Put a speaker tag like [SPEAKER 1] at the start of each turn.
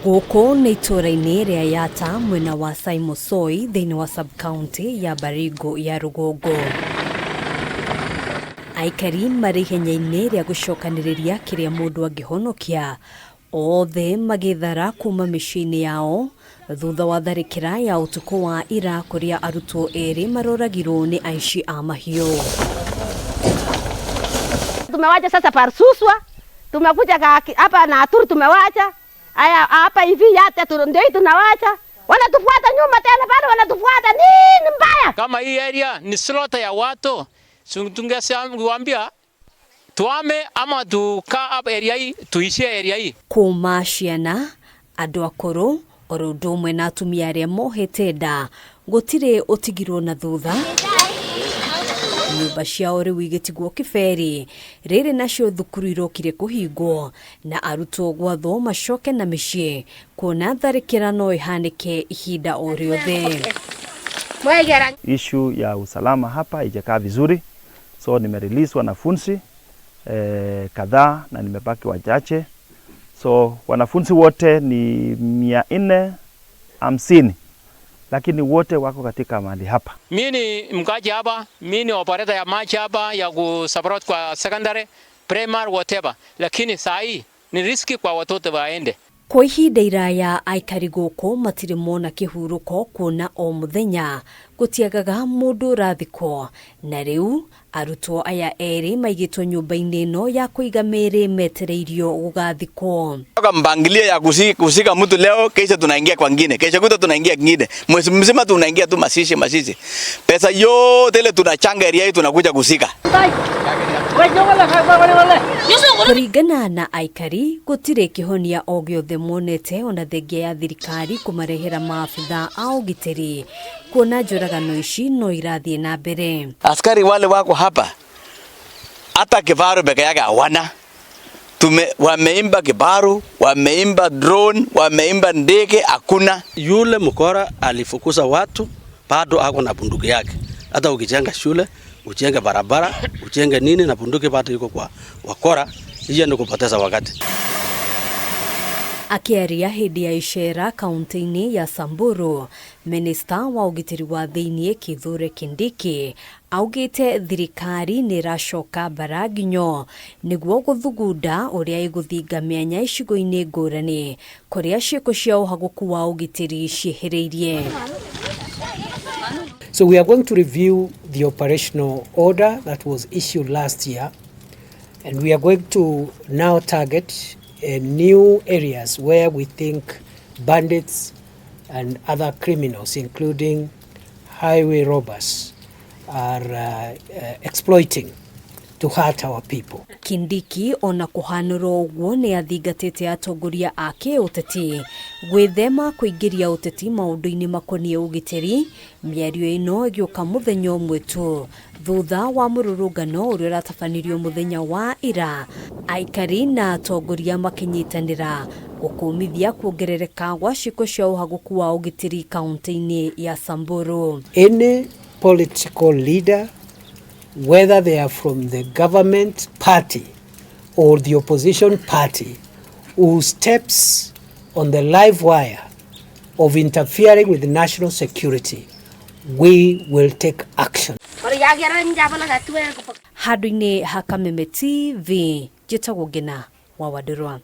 [SPEAKER 1] Gũkũ nĩ itũũra-inĩ rĩa Yatta mwena wa Saimosoi thĩinĩ wa sub-county ya Baringo ya rũgongo. Aikari marĩ ihenya-inĩ rĩa gũcokanĩrĩria kĩrĩa mũndũ angĩhonokia, othe magĩthara kuma mĩciĩ-inĩ yao thutha wa tharĩkĩra ya ũtukũ wa ira kũrĩa arutwo erĩ maroragirwo nĩ aici a mahiũ.
[SPEAKER 2] Tumewacha sasa Parsuswa, tumekuja hapa Naturu tumewacha. Aya hapa hivi Yatta ndio hii tunawacha. Wanatufuata nyuma tena bado wanatufuata nini mbaya?
[SPEAKER 3] Kama hii area ni slaughter ya watu, tungewaambia tuame ama tukaa hapa area hii, tuishie area hii.
[SPEAKER 1] Kuma ciana, andũ akũrũ, oro ũndũ ũmwe na atumia arĩa mohete nda, gũtirĩ ũtigirwo na thutha. Nyũmba ciao rĩu igĩtigwo kĩberi, rĩrĩ nacio thukuru irokire kũhingwo na arutwo gwathwo macoke na mĩciĩ kuona tharĩkĩra no ĩhanĩke ihinda o rĩothe.
[SPEAKER 4] Issue ya usalama hapa haijakaa vizuri, so nimerelease wanafunzi kadhaa na nimebaki wachache. So wanafunzi wote ni 450, lakini wote wako katika mahali hapa.
[SPEAKER 3] Mimi ni mkaji hapa, mimi ni operator ya maji hapa ya kusupport kwa secondary, primary, whatever. Lakini saa hii ni riski kwa watoto waende.
[SPEAKER 1] Kwa ihinda iraya aikari gũkũ matirĩ mona kĩhurũko kuona o mũthenya gũtiagaga mũndũ ũrathikwo, na rĩu arutwo aya erĩ maigĩtwo nyũmba-inĩ ĩno ya kũiga mĩĩrĩ metereirio gũgathikwo.
[SPEAKER 5] Kwa mpangilio ya kuzika mtu leo, kesho tunaingia kwa ngine, kesho kutwa tunaingia ngine, mwezi mzima tunaingia tu mazishi mazishi. Pesa yote ile tunachanga area hii tunakuja kuzika.
[SPEAKER 1] Kũringana na aikari gũtirĩ kĩhonia o gĩothe monete ona thengia ya thirikari kũmarehera maabitha a ũgitĩri kuona njũragano ici no irathiĩ na mbere.
[SPEAKER 5] Askari wale wako hapa hata kifaru peke yake hawana. Wameimba kifaru, wameimba drone, wameimba ndege, hakuna.
[SPEAKER 6] Yule mkora alifukuza watu bado ako na bunduki yake. Hata ukijenga shule, ujenge barabara, ujenge nini na bunduki bado iko kwa wakora, hiyo ni kupoteza wakati.
[SPEAKER 1] Akĩaria hĩndĩ ya icera kaunti-inĩ ya Samburu, minista wa ũgitĩri wa thĩiniĩ Kithure Kindiki augĩte thirikari nĩ ĩracoka mbara nginyo nĩguo gũthugunda ũrĩa ĩgũthinga mĩanya icigo-inĩ ngũrani kũrĩa ciĩko cia ũhagũku wa ũgitĩri ciĩhĩrĩirie.
[SPEAKER 7] So we are going to review the operational order that was issued last year, and we are going to now target new areas where we think bandits and other criminals, including highway robbers, are exploiting to hurt our people.
[SPEAKER 1] Kindiki ona kũhanũrwo ũguo nĩ athingatĩte atongoria a kĩũteti gwĩthema kũingĩria ũteti maũndũ-inĩ makoniĩ ũgitĩri. Mĩario ĩno ĩgĩũka mũthenya ũmwe tu thutha wa mũrũrũngano ũrĩa ũratabanirio mũthenya wa ira, aikari na atongoria makĩnyitanĩra gũkũmithia kuongerereka gwa ciĩko cia ũhagũku wa ũgitĩri kaunti-inĩ ya Samburu.
[SPEAKER 7] Any political leader, whether they are from the government party or the opposition party, who steps on the live wire of interfering with national security, we will take action.
[SPEAKER 1] Handũ-inĩ ha Kameme TV, njĩtagwo Ngina wa Wandũrwa.